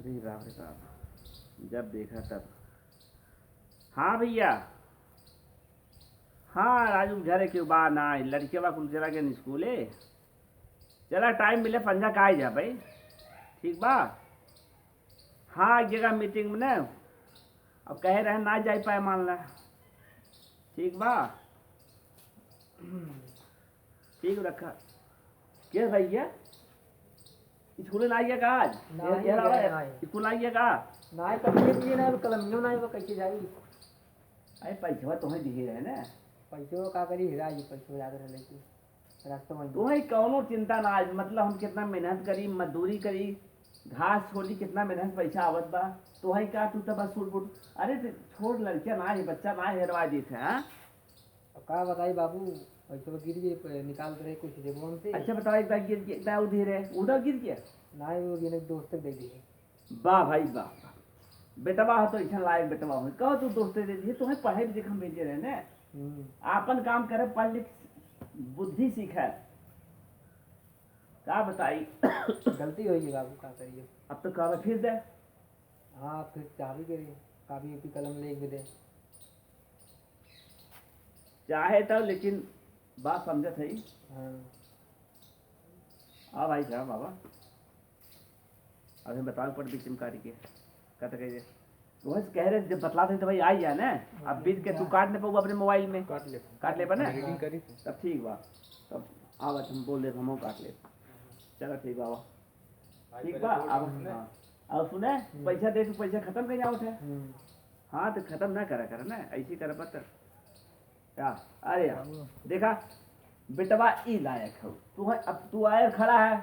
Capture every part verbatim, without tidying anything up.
अरे बाप रे बाप, जब देखा तब। हाँ भइया, हाँ राजू, घरे के बा ना, लड़िकवा कुल चला गए स्कूले। चला, टाइम मिले पंजा का आई जा भाई, ठीक बा। हाँ, एक जगह मीटिंग में ना, अब कहे रहे ना जाई पाए, मान ला। ठीक बा, ठीक रखा। के भइया, स्कूल ना आइए का आज? ना, ये, ये नहीं रहा गया, है, ना है। स्कूल ना आइए का? ना है, तब ये भी ना, कलमियो ना है, वो कैसे जाई? अरे, पैसवा तोहे दिए रहे ना। पैसवा का करी, हेरा जी, पैसवा याद रहे लेकिन रास्ता में। तोहे कौनो चिंता ना है, मतलब, हम कितना मेहनत करी, मजदूरी करी, घास छोली, कितना मेहनत पैसा आवत बा। तोहे का, तू तो बस सूट बूट, अरे, तो छोड़, लड़किया ना है, बच्चा ना है, हेरवा देत है, हाँ? अब का बताई बाबू, पैसवा गिर गए, प-, निकाल के रहे कुछ जेबवा में से। अच्छा बताओ, एक बार गिर गया, एक बार उधर है, उधर गिर गया? ना, वो गिर दोस्त के दे दिए। वाह भाई वाह, वाह। बेटवा हो तो ऐसा लायक बेटवा हो, कहो तू दोस्त दे दिए, तुम्हें पढ़े लिखे हम भेजे रहे ने। हम्म। आपन काम करे, पढ़ लिख, बुद्धि सीखे। का बताई? गलती होई बाबू, का करिए? अब तो कहबे फिर दे। हाँ, फिर चाबी के, कापी उपी कलम ले के दे। चाहे तो, लेकिन बात समझत है। हाँ। हाँ भाई साहब, बाबा, अभी बताओ पर बीच में काट के, कट गए। वही से कह रहे, जब बतला दे तो भाई आ ही जाए ना। अब बीच के तू काट नहीं पाऊँ अपने मोबाइल में। काट ले। काट ले बा ना? एडिटिंग करी थी। तब ठीक बा, तब आवत हम बोल दे, हम काट ले। चलो ठीक बा, आवा। ठीक बा, अब हाँ। अब सुने, हम्म। पैसा दे, तू पैसा खत्म कर जावत है। हम्म। हाँ, तो खत्म ना करा, करा ना, ऐसे करबा तो क्या? अरे यार, बाबू। देखा, बेटवा ई लायक हो, तू है, अब तू आए खड़ा है,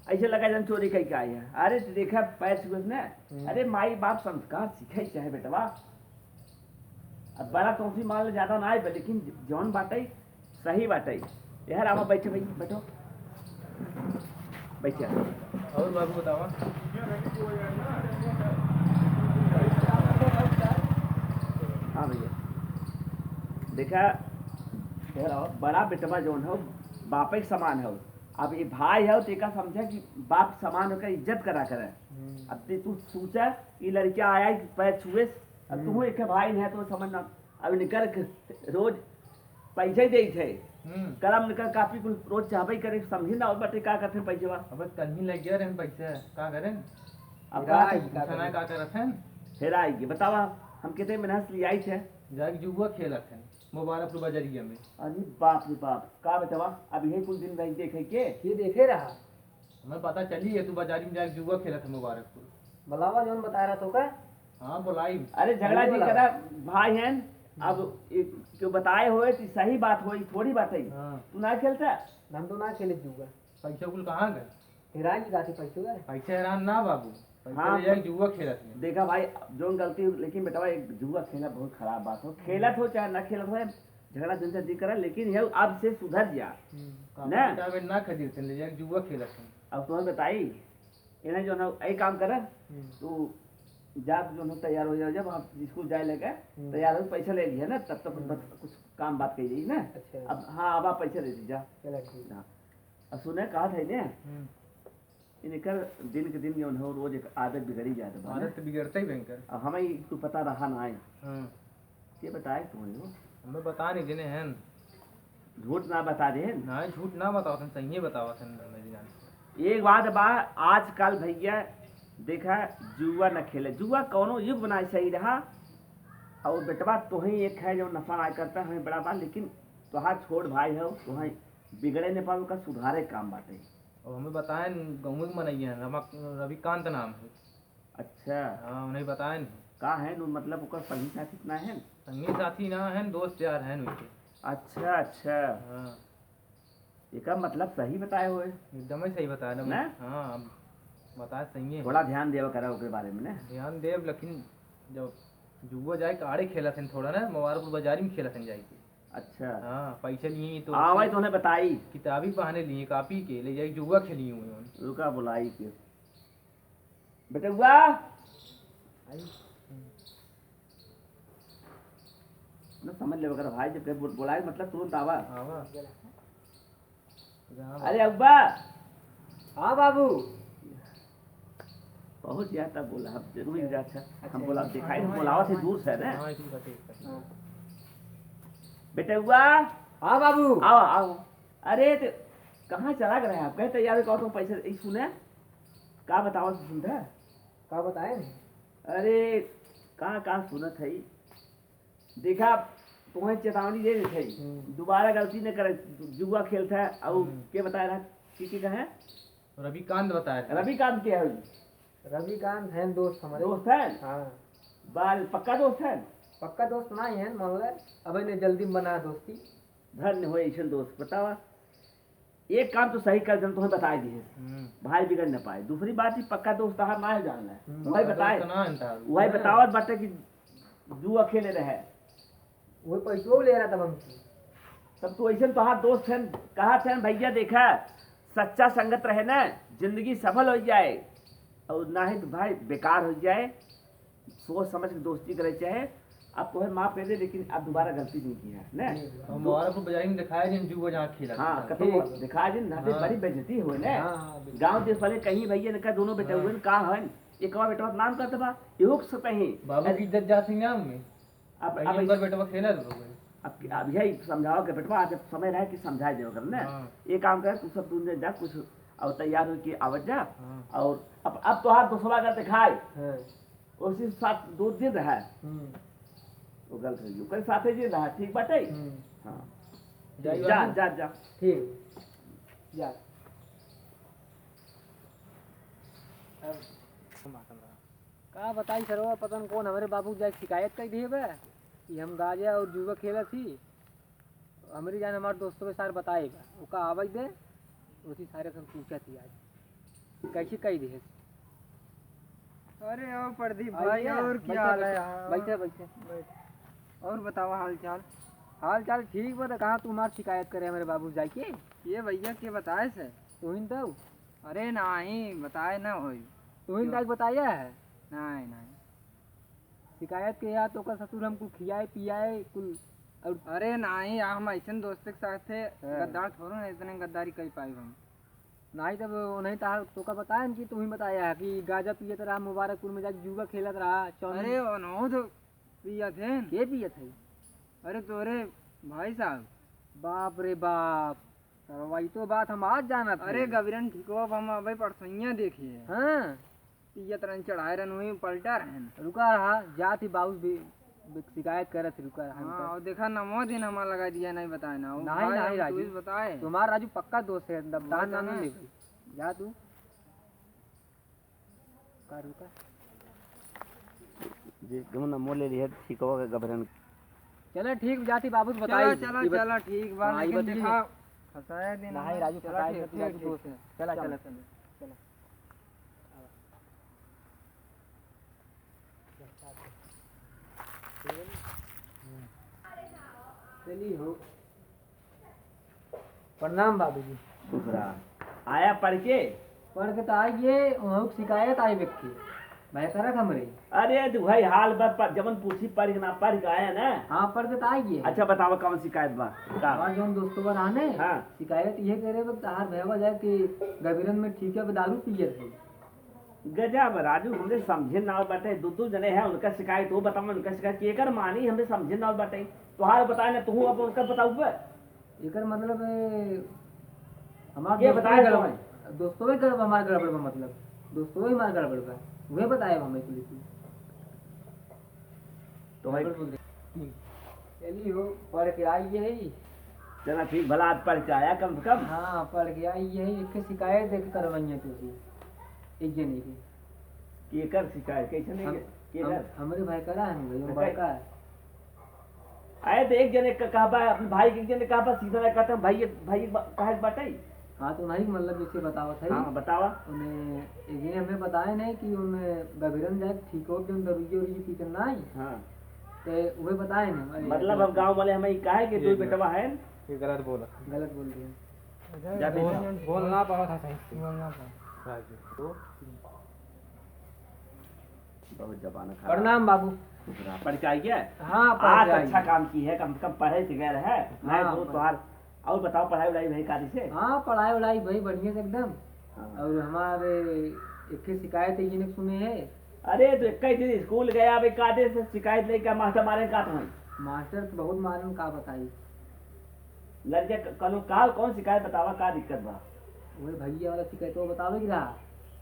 ऐसे लगा जन चोरी करके आई है। अरे, तो देखा, पैर छुए ने। हम्म। अरे, माई बाप संस्कार सीखे चाहे बेटवा। अब बड़ा तोसी मान ले, ज्यादा ना आए, लेकिन जौन बात है, सही बात है। यार, आवा, बैठो भाई, बैठो। बैठो। और बाबू बतावा। हाँ भइया, देखा, यार, आवा, बड़ा बेटवा जौन हो, बापे के समान हो। अब ये भाई हो, तो एका समझा कि बाप समान होकर इज्जत करा करे। हम्म। अब ते तू सोचा, ये लड़का आया है, पैर छुए, अब तू हम्म। एक भाई नहीं है, तो समझना। अब निकर के रोज पैसा ही देत है। हम्म। कलम निकर कापी कुल रोज चाहबे करे, समझी ना, और बटे का करते पैसे बा। अब कहीं लग गया रहन पैसा, का करें? अब हेरा का आई, का पूछा ना करें? का करत हन? हेरा आई, बतावा, हम कितने मेहनत से ले आई थे। जाके जुआ खेलत हन, मुबारकपुर बजरिया में। अरे बाप रे बाप, का बेटवा, अब यही कुल दिन रही देखे के? ये देखे रहा। हमें पता चली है, तू बाजारी में जाके जुआ खेलत है मुबारकपुर। बुलावा, जौन बता रहा तो का? हाँ, बुलाई। अरे, झगड़ा नहीं जी बुलावा। करा, भाई हैं, अब हम्म। ये क्यों बताए होए, तो सही बात होई, थोड़ी बात है। हाँ। तू ना खेलता? हम तो ना खेले जुआ। पैसा कुल कहाँ गए? हेरान की गाठी पैसा गए? पैसा हेरान ना बाबू, पैसा हाँ, ले जाके जुआ खेलत है। देखा भाई, जौन गलती, लेकिन बेटवा, एक जुआ खेला बहुत खराब बात हो, खेलत हो चाहे ना खेलत हो, झगड़ा झंझट जी करा, लेकिन ये अब से सुधर जा। हम्म, ना? कापी किताब ना खरीदते, ले जाके जुआ खेलत हैं। अब तुम्हें बताई, इन्हें जो ना, यही काम करा, हम्म। तू जा, तू जो ना तैयार हो जा, जब हम स्कूल जाए लगे, हम्म। तैयार हो, पैसा ले लिया ना, तब तक हम्म। बत-, कुछ काम बात कही जाई ना। अच्छा। अब, हाँ, अब आप पैसा दे दीजिए, जा। चला ठीक। हाँ। अब सुने, कहा था इन्हें, हम्म। इनकर दिन के दिन जौन हो, रोज एक आदत बिगड़ी जात बा, आदत ना? तो बिगड़ते ही भयंकर। अब हमें ई तो पता रहा ना है। हाँ। के बताए तुम्हें हो? हमें बता नहीं देने हैं। झूठ ना बता दे। ना, झूठ ना बतावत हैं, सही बतावत हैं, मैं भी जानते हैं। एक बात बा, आजकल भइया देखा, जुआ न खेले, जुआ कौनो युग बनाए सही रहा। और बेटवा तोही एक है जो नफा ना करता, हमें बड़ा बा, लेकिन तोहार छोट भाई हो, तोहे बिगड़े न पावे, ओकर सुधारे काम बाटे। और हमें बताएन, गाँव के मनई हैं, रमा-, रविकांत नाम है। अच्छा। हाँ, उन्हें बताएन। का है नु, मतलब ओकर संगी साथी इतना है? संगी साथी ना है, दोस्त यार हैं उनके। अच्छा, अच्छा। हाँ। एकर मतलब सही बताए होए। एकदम ही सही बताए ना। ना? हाँ, अब बताए सही है। थोड़ा ध्यान देवा करा ओकरे बारे में ना। ध्यान देव, लेकिन जब जुआ जाए के आड़े खेलत हैं थोड़ा ना, मुबारकपुर बाजारी में खेलत हैं जाए के। अच्छा। हाँ, पैसे लिए तो हाँ, वही तो उन्हें बताई। किताबी बहाने लिए, कापी के, ले जाए जुआ खेली हुए हैं। रुका, बुलाई के। बेटुआ। आई। ना समझ ले वगैरह भाई, जब कहीं बुल-, बुलाए मतलब तुरंत आवा। आवा। अरे अब्बा। हाँ बाबू। ओ, बहुत ज्यादा बोला, अब जरूरी अच्छा। अच्छा, हम बोला, अच्छा। दिखाई, हम बोलावा थे दूर से ना। हाँ, ठीक है, ठीक है। हाँ। बेटउआ। हाँ बाबू। आओ, आओ। अरे, तो कहाँ चला गए आप? कहे तैयार हो, कहो तो पैसे, ई सुने। का बतावा, सुन था? का बताए? अरे, कहाँ, कहाँ सुनत है? देखा, तुम्हें चेतावनी दे देत है, हम्म। दोबारा गलती न करे, जुआ खेलत है, और हम्म। के बताए रहा, की, की कहे? रविकांत बताए रहे। रविकांत के है? रविकांत हैं दोस्त हमारे। दोस्त हैं? हाँ। बाल पक्का दोस्त हैं? पक्का दोस्त ना ही हैं, मान ले, अबे ने जल्दी में बना दोस्ती। धन्य हो ऐसन दोस्त, बतावा। एक काम तो सही कर देन, तुम्हें बताए दिए। हम्म। भाई बिगड़ न पाए। दूसरी बात, ही पक्का दोस्त तहार ना है जान है। हम्म, वही पक्का बताए। दोस्त ना है तहार। वही हाँ। बतावत बाटे कि जुआ खेले रहे। वो पैसो ले रहा था हमसे। तब तो ऐसे तोहार दोस्त हैं, कहा थे भैया, देखा, सच्चा संगत रहे ना, जिंदगी सफल हो जाए, और ना ही तो भाई बेकार हो जाए। सोच समझ के दोस्ती करे चाहे। अब तोहे माफ कर दे, लेकिन अब दोबारा गलती नहीं की है, ने? हम हमारा को बाजारी में दिखाया जिन जुआ जहाँ खेला हाँ, था। कतो ठीक। दिखाया जिन, ना हाँ। बड़ी बेइज्जती हुए ने। हाँ, हाँ, बिल्कुल। गाँव देश वाले कहीं भैया इनका दोनों बेटा हाँ। हुए, का है? एक और बेटा नाम करते बा, इहो के सतही। बाबू की इज्जत जाती ना में। अब, पहली अब नंबर बेटवा खेला रहो भाई। अब, अब यही समझाओ के बेटवा, आज समय रहे कि समझाए देवे कर ने। हाँ। ये काम करे, तू सब दून जा कुछ और तैयार हो के आवत जा। हाँ। और अब, अब तोहार दोस्तवा का दिखाए। हाँ। उसी साथ दो दिन रहा। हम्म। वो गलत हो गई। ओकर साथे दिन रहा, ठीक बाटे? हम्म। हाँ। जाई जा, बाबू। जा, जा। ठीक। जा। अब का बताई सरवा, पता न कौन हमरे बाबू के जाके शिकायत कर दिए बा कि हम गाजा और जुआ खेलत ही। हमरी जान हमार दोस्तों के सार बताए बा, ओका आवे दे, उसी सारे से हम पूछत ही आज। कैसे कह दिए? अरे ओ प्रदीप भाई, और क्या हाल है? बैठे, बैठे। बैठ। और बतावा हाल चाल? हाल चाल ठीक बा, तो कहाँ तू हमार शिकायत करे हमरे बाबू जाके? ये भैया के बताए से? तू ही न तो। अरे नाही, बताए ना होई। तू ही क्यों? जाके बताया है? नाही, नाही। शिकायत के यार, तो ओकर ससुर हमको खियाए पियाए कुल। और अरे नाही, हम ऐसन दोस्त के साथ थे, हाँ। गद्दार थोड़ो ना, इतने गद्दारी कर पाए हम। नाही, तब उन्हें तोका बताए न कि तू ही बताया है कि गाजा पियत रहा, मुबारकपुर में जाके जुआ खेलत रहा, चाउमीन। अरे, ओनहु तो पियत है। के पियत है? अरे, तोरे भाई साहब। बाप रे बाप। सरवा, ई तो बात हम आज जानत अरे हई। गबरियन ठिकवा पर हम अबे परसैया देखिए। हाँ। पियत रहन, चढ़ाए रहन, वहीं पलटा रहन। रुका रहा, जात ही बाबू भी, भी शिकायत करत ही, रुका रहा, हाँ, रुका। और देखा नमो दिन हमार लगा दिया, नहीं बताए ना। वो नाही, भाई नाही हम राजू, तुझे बताए। तुम्हार राजू पक्का दोस्त है, दबदार वही ना तो ना ना। ले भाई। जा तू। का रुका? जे जौन मोल ले लिहे, ठीक हो गए गबरन। चला ठीक, जाती बाबू से चला, बताई। चला, ई बत-, चला, ठीक बा, हाँ, ई लेकिन बत-, देखा, फंसाया दिन नहीं, हमें। राजू, चला, फंसाया ठीक, दिन, ठीक, राजू ठीक। दोस्त है। चला, चला। चला, चला, चला। चली हो। प्रणाम बाबूजी। खुश रहा। आया पढ़ के? पढ़ के तो आई गए, वहाँ शिकायत आई व्यक्ति। भाई करत हमरे। अरे तो भाई हाल बस पर जवन पूछी पढ़ के ना पढ़ के आया ना? हाँ, पढ़ के तो आई गए। अच्छा बतावा कौन शिकायत बा? का? हमार जौन दोस्तवा रहा ने, हाँ। शिकायत ये करे बा, तहार भैया जाए कि गबरन में ठीक है, दारू पियत है। गजब राजू, हमरे समझे ना आवत बाटे, दू दू जने हैं, उनका शिकायत हो, बतावा उनका शिकायत केकर मानी, हमरे समझे ना आवत बाटे। तोहार बताए ना, तू अब उनका बताऊ बे। एकर मतलब, ए, हमार के दोस्तवे बताए गड़बड़, तो? दोस्तवे गड़बड़, हमार गड़बड़ बा, मतलब, दोस्तवे हमार गड़बड़ बा, उहे बताए हमें पुलिस में। तो भाई गड़बड़ बोल दे। चली हो, पढ़ के आई है ही। चला ठीक, भला आज पढ़ के आया कम से कम। हाँ, पढ़ के आई है, एक शिकायत देख करवाइए तो भी, एक जने की। केकर शिकायत, कैसे नहीं हम, के-, केकर? हम, हमरे भाई करा है भाई, हम तो बड़का है। अरे तो एक जने का कहा बा, अपने भाई के एक जने कहा बा, सीधा ना कहता, भाई, भाई बा-, कहा के बाटे? हाँ, तो नहीं, मतलब, जैसे बतावत है। हाँ, बतावा। उन्हें, एक जने हमें बताए नहीं कि उन्हें गभीरन जाए, ठीक हो, कि उन दरुइये उरुइये पीते नहीं। हाँ। तो वही बताए नहीं, मतलब, अब गाँव वाले हमें कहा है कि दो बेटवा है। ये गलत बोला। गलत बोल दिए। अच्छा, जा बोल, बेटा। बोल ना पावा था सही से। बोल ना पावा। राजू, तो बहुत जमाना खराब। प्रणाम बाबू। खुश रहा। पढ़ के आई क्या? हाँ, पढ़ आज के आई। अच्छा काम की है, कम से कम पढ़े से गए रहे। हाँ, मैं तो पढ़- तोहार, और बताओ, पढ़ाई वढ़ाई भाई कादी से? हाँ, पढ़ाई वढ़ाई भाई बढ़िया से एकदम। हाँ। और हमारे एक ठे शिकायत है, ये नहीं सुने है। अरे, तो इक्कीस दिन स्कूल गया, अब एक आधे से शिकायत लेके मास्टर मारे का तुम्हें? मास्टर तो बहुत मारन, का बताई। लड़के क-, कौनो का, कौन शिकायत बतावा, का दिक्कत बा? वही भैया वाला शिकायत वो बतावे की रहा।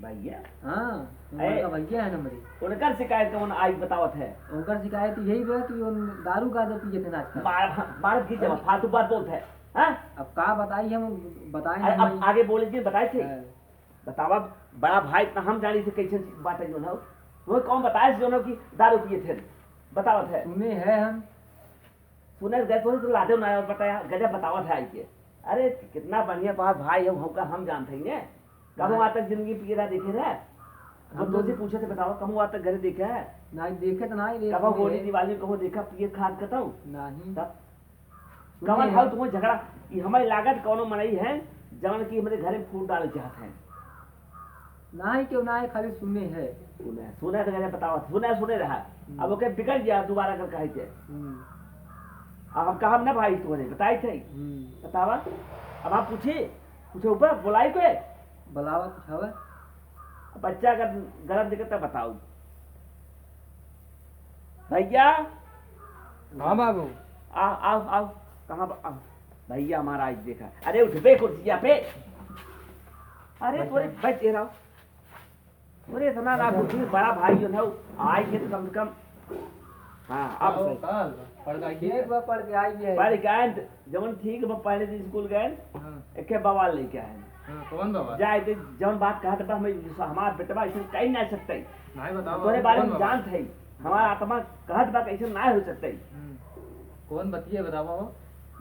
भैया? हाँ, ए, उनका भैया है ना मेरी। उनकर शिकायत कौन आई बतावत है? उनकर शिकायत यही बा कि उन दारू गांजा पिए थे ना आजकल। मार, मार की जब फालतू बात बोलत है, हाँ? अब का बताई हम, बताए अरे, हम अब नहीं। आगे बोले जी, बताए थे। हाँ। बतावा, बड़ा भाई इतना हम जानी से कैसे बात है जो ना हो। वो कौन बताए जो ना कि दारू पिए थे? बतावत है। सुने है हम। सुने गए तो, तो लादे ना बताया, गजब बतावत है आई के। अरे, कितना बढ़िया तुम्हारा भाई है, हमका हम जानते हैं ने। कबहुँ नहीं। आज तक जिंदगी पिए रहा देखे रहे? हम हम तो तुमसे पूछे थे, बताओ, कबहुँ आज तक घरे देखे है? नहीं, देखे तो नहीं, ये कबहुँ सुने होली है। दिवाली में कबहुँ देखा पिए खात कतौ? नहीं। तब सुने कवन है। खाओ तुम्हें झगड़ा? ये हमारी लागत कौनो मनई है, जवन की हमारे घरे में फूट डाले चाहत है। नाही, क्यों नाही, खाली सुने है। सुने, सुने तो कहते बताओ, सुने, सुने रहा। हम्म। अब ओके बिगड़ गया, दोबारा कर कहे थे। हम्म। अब हम कहब ना भाई, तोहरे बताई थे। हम्म। बतावा, अब आप पूछे, पूछे ऊपर, बुलाई के। बुलावा, पूछावा। अब बच्चा अगर गलत निकले तब बताओ। भैया। हाँ बाबू। आ, आओ, आओ। कहाँ बा-, आ, भैया हमारा आज देखा। अरे उठ बे कुर्सिया पे। अरे बैठा। तोरे बैठ के रहो। अरे इतना ना बैठा। बुद्धि, बड़ा भाई जो है, आई के तो कम से कम। हाँ, अब आओ, सही। का हाल बा? पढ़ के आई ठीक है? बा, पढ़ के आई है। पढ़ के आए, जवन ठीक बा, पहले दिन स्कूल गए, हाँ। एके बवाल लेके आए। हाँ, कौन बवाल? जाए दे, जौन बात कहत बा, हमें, हमार बेटवा ऐसे कही ना सकते। नहीं बताओ, तोरे बारे कौन में बवाल? जानत है, हमार आत्मा कहत बा, कैसे ना हो सकते। हम्म। कौन बतिया बतावा हो?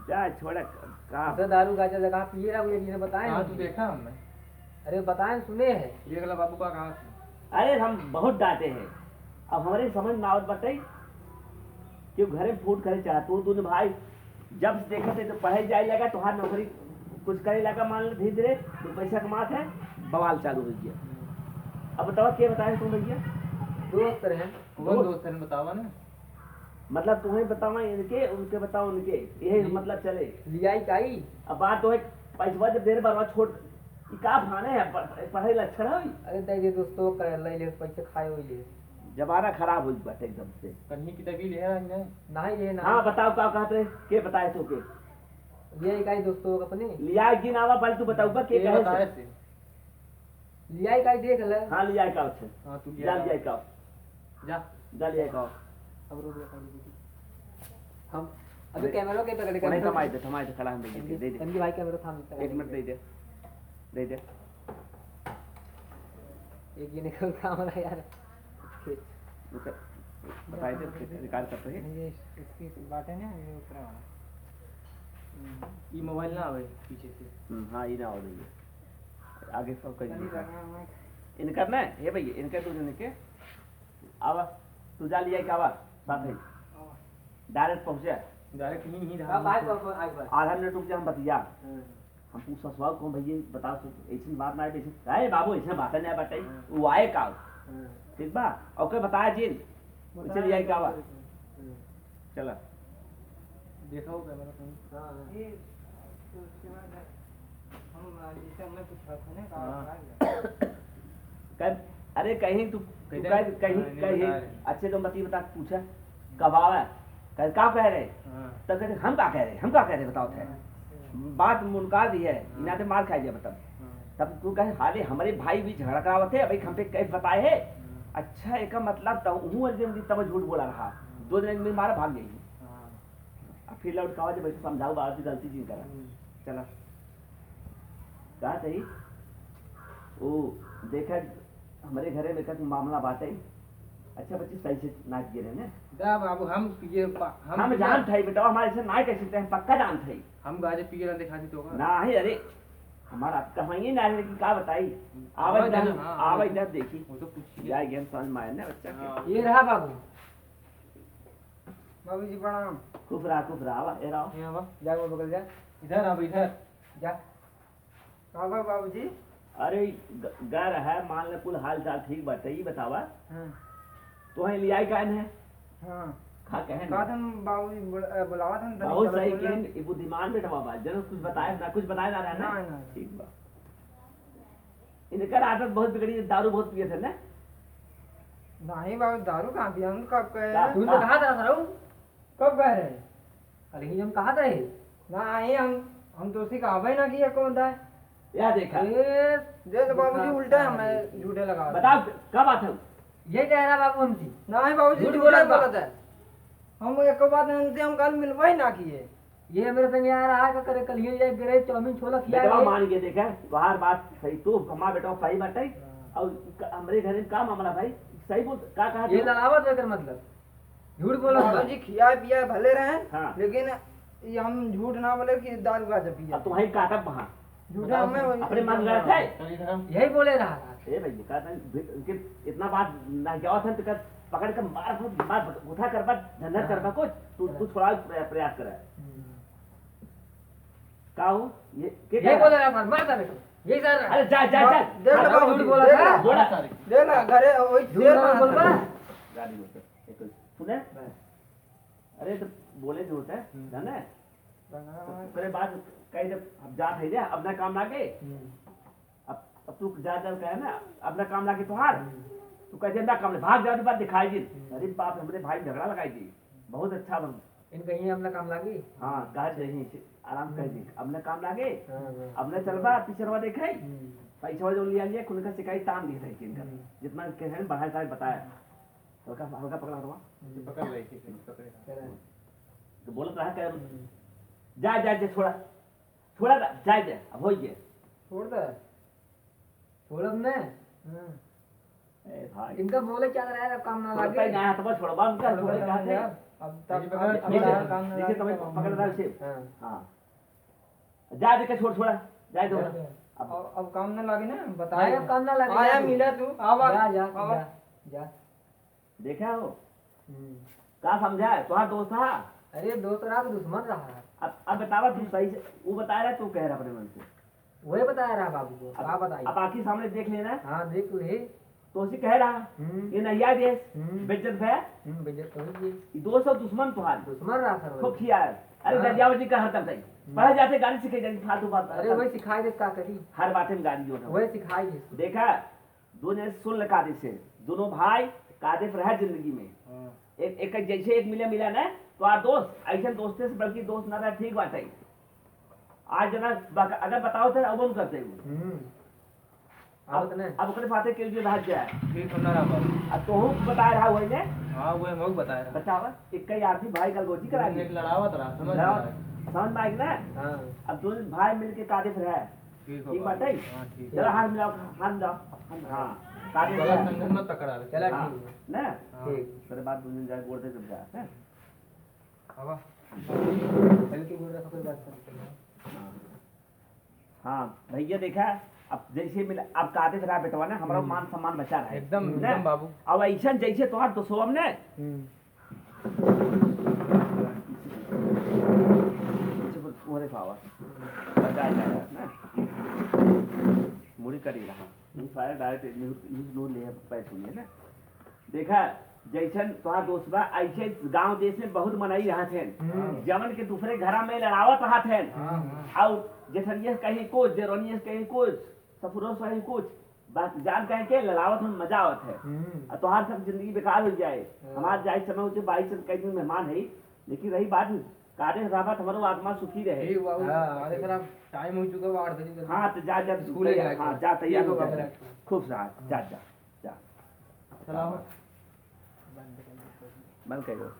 जा, छोड़ा, का? उसे दारू गांजा जगह पिए रहा, ये चीजें बताए हाँ, नहीं। तू देखा हमने। अरे, बताए, सुने है। देख ला बाबू का कहा से। अरे, हम बहुत डांटे हैं, अब हमारे समझ में आवत बाटे, क्यों घरे में फूट करे चाहत, वो दोनों भाई जब से देखत है तो पढ़े जाए लगा, तोहार नौकरी कुछ करे लगा, मान ले धीरे धीरे, तो पैसा कमात है, बवाल चालू हो गया। अब बताओ, के बताए तुम भैया? दोस्त रहे। कौन दोस्त? दोस्त रहे, बतावा ना। मतलब तुम्हें बतावा इनके, उनके बतावा उनके, यही हम्म। मतलब चले। लियाई काई? अब बात तो है, पैसवा जब देर बार छोड़, ई का भाने है, प-, पढ़े लक्षण है? अरे दे दे दोस्तों, कर ले ले, पैसे खाए होई ले। जमाना खराब हो बाटे एकदम से। कहीं की तभी ले रहा है। नहीं ले ना। हाँ, बताओ का कहत रहे, के बताए तो के? ये इकाई दोस्तों अपने। लिया गिनावा, पहले तू बताऊबा के ये कहे बताए से? से। लिया इकाई देख ले। हाँ, लिया का अच्छा। हाँ, तू लिया जा, का। लिया का। जा। जा, लिया का। अब रोक ले, पकड़ ले। हम अबे दे। कैमरा के पकड़े, नहीं, कैमरा थमाई के। दे, थमाई दे, खड़ा हम दे दे, तनकी, दे दे। तनकी भाई कैमरा थाम, एक मिनट दे दे। दे दे। एक ये निकल काम रहा यार। खींच। रुक, बताई दे, रिकॉर्ड करते हैं। ये इसकी बात है ना, ये ऊपर वाला। हम्म। ये मोबाइल ना आवे पीछे से। हम्म, हाँ, ये ना आवे भैया। आगे सब कर तनी दीजिए। लगा हुआ है। इनकर ना, हे भैया, इनकर दो जने के। आवा, तू जा लिया के आवा, साथ है। आवा। डायरेक्ट पहुँचे। डायरेक्ट ही, ही हाँ, रहा। Bye, bye, bye, bye. आधा मिनट रुक जा, हम बतिया। हाँ। हम पूछ ससुराल कौन भैया, बता सु-, ऐसी बात ना है, ऐसी, अरे बाबू, ऐसे बात नहीं बाटे, हाँ। वो आए का? हाँ। ठीक बा? ओके, बताया जिन। बताया चल, यही का बा? हाँ। चला। देखा हो कैमरा कहीं? हाँ, हाँ। ये, तो उसके बाद हम, जैसे हमने कुछ रखा ना, हाँ। कहा गया? कब? अरे कहीं तू, तू कैसे? कह, कहीं, हाँ, नहीं कहीं, बता रहे। अच्छे तो मती बता, पूछा, कब आवा? कह, का कह रहे? हाँ। तब कहते, "हम का कह रहे? हम का कह रहे? बताओ थे।" हाँ। बात मुनका दी है, हाँ। इनाते मार खाई जाए तब। हाँ। तब तू कहे, "हाले, हमारे भाई भी झगड़ा करावत है, अबे हम पे कैसे बताए है?" हाँ। अच्छा, एका मतलब तब हूँ एक दिन तब झूठ बोला रहा। हाँ। दो दिन में मारा भाग गई। हाँ। अब फिर लौट के आवा, जब ऐसे समझाओ, बात की गलती जिन करा। हम्म। चला। का कही? ओ, देखा, हमरे घरे में एक मामला बाटे। अच्छा बच्चे, सही से नाच गिरे ने। जा बाबू, हम ये पा-, हम हम पिए जानत है बेटा, हमारे से ना कह सकते हैं, पक्का जानत है। हम गांजे पिए ना दिखा दी तो का? नाही, अरे, हमारा कहानी ना है कि का बताई। हम्म। आवे आवे दे, हाँ, आवे आवे दे। दे, देखी। वो तो पूछिए। जाए गेम समझ में आए ना बच्चा के। हाँ। ये रहा बाबू। बाबूजी प्रणाम। खुश रहा, खुश रहा, आवा, ए रहा। यहाँ बा, जा वो बगल जा। इधर आ, इधर। जा। का बा बाबूजी? अरे, ग-, गर है, मान ले कुल हाल चाल ठीक बाटे, ई बतावा। हाँ। तोहे लियाई काहे न है? हाँ। का कहे न? का तुम बाबूजी बुल-, अ, बुलावा था, तनी बहुत चलो सही बोले। कहे, ई बुद्धिमान बेटवा बा, जरूर कुछ बताए ना, कुछ बताए ना रहा ना? ना, ना। ठीक बा। इनकर आदत बहुत बिगड़ी है, दारू बहुत पिए थे ना? नहीं बाबू, दारू कहाँ पिए, हम कब कहे? का-, तू तो का-, कहा था सरऊ? कब कह रहे? कल ही हम कहा थे। नहीं, हम, हम तो उसी का आवे ना किया कौन था। या देखा। ए, दे तो बाबूजी, उल्टा हमें झूठे लगा दे। बताओ, का बात है? ये कह रहा बाबू हमसे। नहीं बाबूजी, झूठ झूठे बोला बा। बोलत है। हम एको बात नहीं, हम कल मिलवा ही ना किए। ये मेरे संग आ रहा है, का करे, कल ये एक गिरे चाउमीन छोला खिया बेटवा के। मान के देखा, तोहार बात सही, तू हमार बेटवा सही बाटे। हाँ। और क-, हमरे घरे में का मामला भाई, सही बोल, का कहा ये तू? लड़ावत एकर मतलब, झूठ बोलत बा। बाबूजी खिया पिया भले रहे, हाँ। लेकिन ये हम झूठ ना बोले कि दारू गांजा पिए। अब तुम्हारी काटब वहाँ। झूठा हमें वही अपने मन गलत है। यही बोले रहा था। ए भाई, का तन भि-, इनके इतना बात ना क्या था, तो का पकड़ के मार, मार, उठा कर बात, झंझट कर बा कुछ, तू, तू थोड़ा प्रया-, प्रयास कर। हम्म। का हो? ये, के यही कह रहा? बोले रहा था, मार दे बेटा। यही सर। अरे जा, जा, जा। देख लो हाँ, बाबूजी, झूठ बोला देख था। लो। बोला। देख लो, घरे वही झूठ शेर ना बना बोल था। बा। गाड़ी में से, एक सुने? बस। अरे तो बोले जो होता है, हम्म। जाने? बंगाल तो में। तेरे बात कही जब अब जात है जा, अब ना काम लागे। हम्म। अब, अब तू जा, जा कहे ना, अब ना काम लागे तोहार। हम्म। तू कह दे ना काम ले, भाग जा, बात दिखाई दी। हम्म। अरे बाप रे, हमरे भाई झगड़ा लगाई दी। बहुत अच्छा बन। इनका ये अपना काम लागी? हाँ, कह दे यहीं से, आराम कर दी। हम्म। अब ना काम लागे, हाँ, हाँ। अब ना चलबा, पिक्चरवा देखे, हम्म। पैसा जो लिया, लिया, खुद का शिकायत तान दिए थे इनका। हम्म। जितना कहे हैं, बढ़ाए, ताए बताया। हम्म। हल्का, हल्का पकड़ा हटवा। हम्म। पकड़ रही थी, पकड़े। चला। तो बोलत रहा, कह, हम्म। जा, जा, जा, छोड़ा। छोड़ा दा, जाए दे, अब होई गए। छोड़ दे। छोड़ब ने? हाँ। ए भाई। इनका बोले क्या रहा है, अब काम ना छोड़ता लागे। ही ना, हाथवा छोड़बा, उनका छोड़बा छोड़े ना कहाँ से? यार। अब तक ये पकड़, अब छोड़। छोड़ा, काम ना जैसे लागे, तुम्हें तब हम पकड़ रहा है, उसे। हाँ। हाँ। जा दे के छोड़, छोड़ा, जाए दो। जा दे। अब अब, अब काम ना लागे ना, बताए। नहीं, अब काम ना लागे, आया जा तू। मिला तू, आवा, जा, जा, आवा। जा, जा। देखा हो? हम्म। का समझा है? तोहार दोस्त रहा? अरे, दोस्त रहा तो दुश्मन रहा। अब, अब बतावा, तू सही से, वो बता रहा, तू कह रहा अपने मन से। वही बता रहा बाबू को, अब, का बताई? अब आँखी सामने देख लेना। हाँ, देख ले। तो उसे कह रहा, हम्म। ये नहीं आ देश, हम्म। बेइज्जत भय। हम्म, बेइज्जत तो हुई है। ये दोस्त और दुश्मन तोहार। दुश्मन रहा सर, खूब वही। खिया है। अरे, हाँ। दरियावा जी का हरदम सही। हम्म। पढ़े जाते गाड़ी सीखे जाते, फालतू बात। अरे, वही सिखाई दे, का करी? हर बात में गाड़ी जोड़। वही सिखाई दे। देखा, दोनों सुन ले कादिफ से, दोनों भाई कादिफ रहे जिंदगी में। हाँ। एक, एक जैसे एक मिला मिला ना, तो आ दोस्त, ऐसे दोस्ते से बल्कि दोस्त ना रहे, ठीक बात है। आज जना बक-, अगर बताओ तो अब हम करते हैं। हम्म। अब, आवत ने। अब ओकरे साथे केहू जो भाग जाए। ठीक हो ना रहा बाबू। अब तोहू बताए रहा वही ने। हाँ, वही हम बताए रहा। बतावा, एक कई आदमी भाई का गोजी करा एक दी। लड़ावत रहा, समझ लड़ावत, में आया। समझ में आइग ना? हाँ। अब दोनों भाई मिलके कादिफ रहे। ठीक हो ठीक बाबू। बात है? हाँ, ठीक। चलो, हाथ मिलाओ, हाथ मिलाओ, हाथ मिलाओ। हाँ, कादिफ गलत रहे। संगत मत पकड़ा ले। चला हाँ, ठीक है। ना? हाँ। ठीक। तेरे बात बुझ जाए, गोड़ से जब जाए, हैं? आवा। पहले की बोल रहा था, कोई बात नहीं। हाँ। हाँ, भैया देखा, अब जैसे मिला, अब कादिफ रहा बेटवा ना, हमारा हम्म। मान सम्मान बचा रहा है। एकदम, ना? एकदम बाबू। अब ऐसा जैसे तोहार दोस्तवा ने, हम्म। पीछे पर तुम्हारे पावा। बचा जाएगा, ना? मुड़ी करी रहा। ये सारे direct न्यूज, न्यूज नूर ले पैसे हुए ना। देखा, जैसन तोहार दोस्त बा, ऐसे गांव देश में बहुत मनई रहत हैं, हम्म। जवन के दूसरे घरा में लड़ावत रहत हैं। हाँ, हाँ। और जेठनिया से कहीं कुछ, देवरनिया से कहीं कुछ, ससुरो से कहीं कुछ, बात जान कहीं के लड़ावत में मजा आवत है। हम्म। और तोहार सब जिंदगी बेकार हो जाए। हाँ। हमार जाए समय होते, बाईस से कई दिन मेहमान है, लेकिन रही बात, कादिफ रहबा तो हमारो आत्मा सुखी रहे। ठीक बाबू, हाँ, कादिफ ठीक। साहब, टाइम हो चुका बा, आठ बजे का। हाँ, तो जा, जा, स्कूल तैयार, जाए के। हाँ, जा, तैयार ठीक हो बा, जा। बाबू। खुश रहा, जा, जा। जा। चलाओ। बंद कर दो।